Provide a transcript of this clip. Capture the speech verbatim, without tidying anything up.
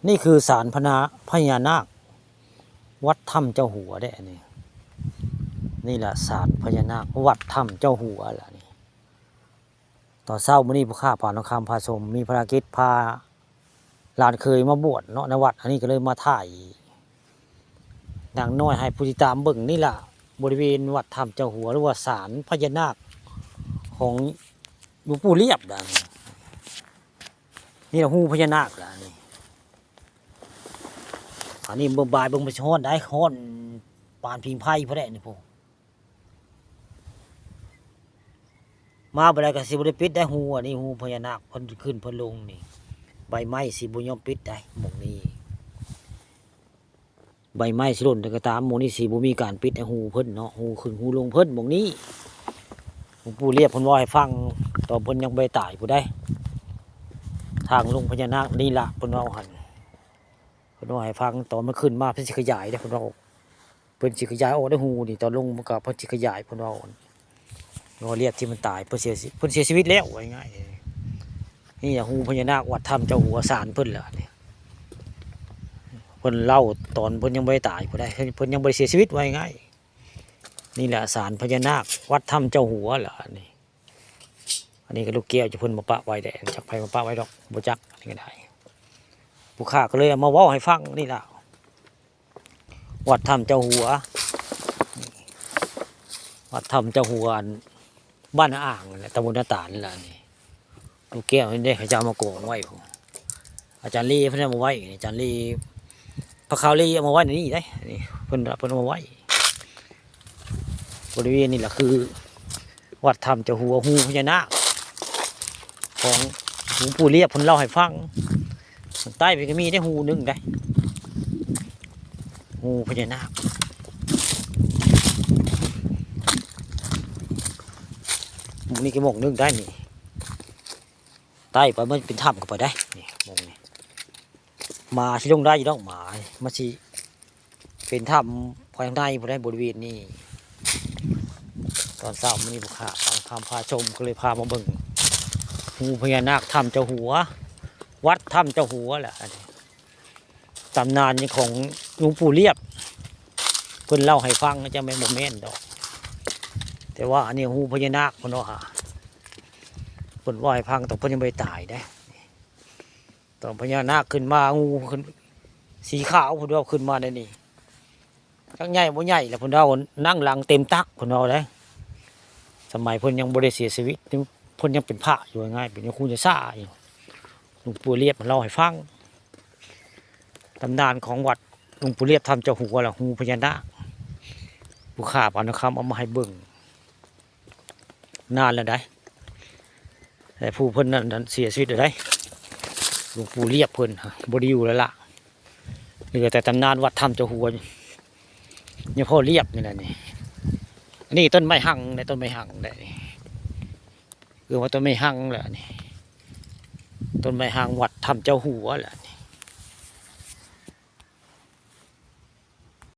นี่คือศาลพญาพญานาค วัดถ้ำเจ้าหัวเด้อันนี้ นี่แหละศาลพญานาควัดถ้ำเจ้าหัวล่ะนี่ ตอนเช้ามื้อนี้ผู้ข้าพาน้องคำพาชม มีภารกิจพาหลานเขยมาบวชเนาะในวัด อันนี้ก็เลยมาถ่าย นางน้อยให้ผู้ติดตามเบิ่งนี่ล่ะ บริเวณวัดถ้ำเจ้าหัว หรือว่าศาลพญานาคของหลวงปู่เรียบนะ นี่ล่ะฮูพญานาคล่ะนี่ อันนี้เบิ่งบายเบิ่งไปฮ้อนได้ฮ้อนปานผิงไฟพุ้นแหละนี่พุ้น มาบ่ได้ก็สิบ่ได้ปิดได้ฮูอันนี้ฮูพญานาคเพิ่นขึ้นเพิ่นลงนี่ ใบไม้สิบ่ยอมปิดได้หม่องนี้ ใบไม้สิหล่นก็ตามหม่องนี้สิบ่มีการปิดฮูเพิ่นเนาะ ฮูขึ้นฮูลงเพิ่นหม่องนี้ หลวงปู่เรียบเพิ่นเว้าให้ฟัง ตอนเพิ่นยังบ่ได้ตายพุ้นได้ ทางลงพญานาคนี่ล่ะเพิ่นเว้าหั่น เพิ่นเว้าให้ฟัง ตอนมันขึ้นมาเพิ่นสิขยายเด้ เพิ่นเว้า เพิ่นสิขยายออกได้ฮูนี่ ตอนลงมันก็เพิ่นสิขยาย เพิ่นเว้า เรียบที่มันตาย เพิ่นเสียชี เพิ่นเสียชีวิตแล้วว่าง่ายๆ นี่ล่ะฮูพญานาควัดถ้ำเจ้าหัวศาลเพิ่นล่ะนี่ เพิ่นเล่าตอนเพิ่นยังบ่ได้ตายพุ้นได้ เพิ่นยังบ่ได้เสียชีวิตว่าง่ายๆ นี่แหละศาลพญานาควัดถ้ำเจ้าหัวล่ะนี่ อันนี้ก็ลูกแก้วจะเพิ่นมาปะไว้แหละ จักไผมาปะไว้ดอก บ่จัก อันนี้ก็ได้ ผู้ข้าก็เลยเอามาเว้าให้ฟังนี่ล่ะ วัดถ้ำเจ้าหัว วัดถ้ำเจ้าหัว อันบ้านนาอ่างนั่นแหละ ตำบลนาตาลนั่นแหละนี่ ลูกแก้วนี่เด้ เขาเจ้าเอามากองไว้พุ้น อาจารย์ลีเพิ่นเอามาไว้นี่ อาจารย์ลี พระขาวลีเอามาไว้ในนี่ได้ นี่ เพิ่น เพิ่นเอามาไว้ บริเวณนี่ล่ะคือ วัดถ้ำเจ้าหัว ฮูพญานาค ของหลวงปู่เรียบเพิ่นเล่าให้ฟัง ทางใต้เพิ่นก็มีได้ฮูหนึ่งได้ ฮูพญานาค หม่องนี้ก็หม่องหนึ่งได้นี่ ใต้ไปมันเป็นถ้ำเข้าไปได้ นี่หม่องนี้ หมาสิลงได้อยู่ดอกหมา มันสิเป็นถ้ำภายในพุ้นได้บริเวณนี้ ตอนเช้ามื้อนี้ผู้ข้าพาน้องคำพาชมก็เลยพามาเบิ่ง ฮูพญานาคถ้ำเจ้าหัว วัดถ้ำเจ้าหัวแหละ อันนี้ ตำนานของหลวงปู่เรียบ เพิ่นเล่าให้ฟัง จะแม่นบ่แม่นดอก แต่ว่าอันนี้ฮูพญานาคเพิ่นว่า เพิ่นเว้าให้ฟังตอนเพิ่นยังบ่ได้ตายเด้ ตอนพญานาคขึ้นมา ฮูขึ้น สีขาวพุ้นว่าขึ้นมาในนี่ จักใหญ่บ่ใหญ่ล่ะพุ้นว่า นั่งหลังเต็มตักพุ้นว่าเด้ สมัยเพิ่นยังบ่ได้เสียชีวิต เพิ่นยังเป็นพระอยู่ง่ายๆ เป็นครูจะซ่าอยู่ หลวงปู่เรียบมาเล่าให้ฟัง ตำนานของวัดหลวงปู่เรียบถ้ำเจ้าหัวล่ะ ฮูพญานาค ผู้ข้าพาน้องคำเอามาให้เบิ่ง นานแล้วได้ แต่ผู้เพิ่นนั่น นั่นเสียชีวิตแล้วได้ หลวงปู่เรียบเพิ่นบ่ได้อยู่แล้วล่ะ เหลือแต่ตำนานวัดถ้ำเจ้าหัว เนี่ยพ่อเรียบนี่แหละนี่ อันนี้ต้นไม้หังนะ ต้นไม้หังได้นี่ คือว่าต้นไม้หังแหละนี่ ต้นไม้หังวัดถ้ำเจ้าหัวแหละ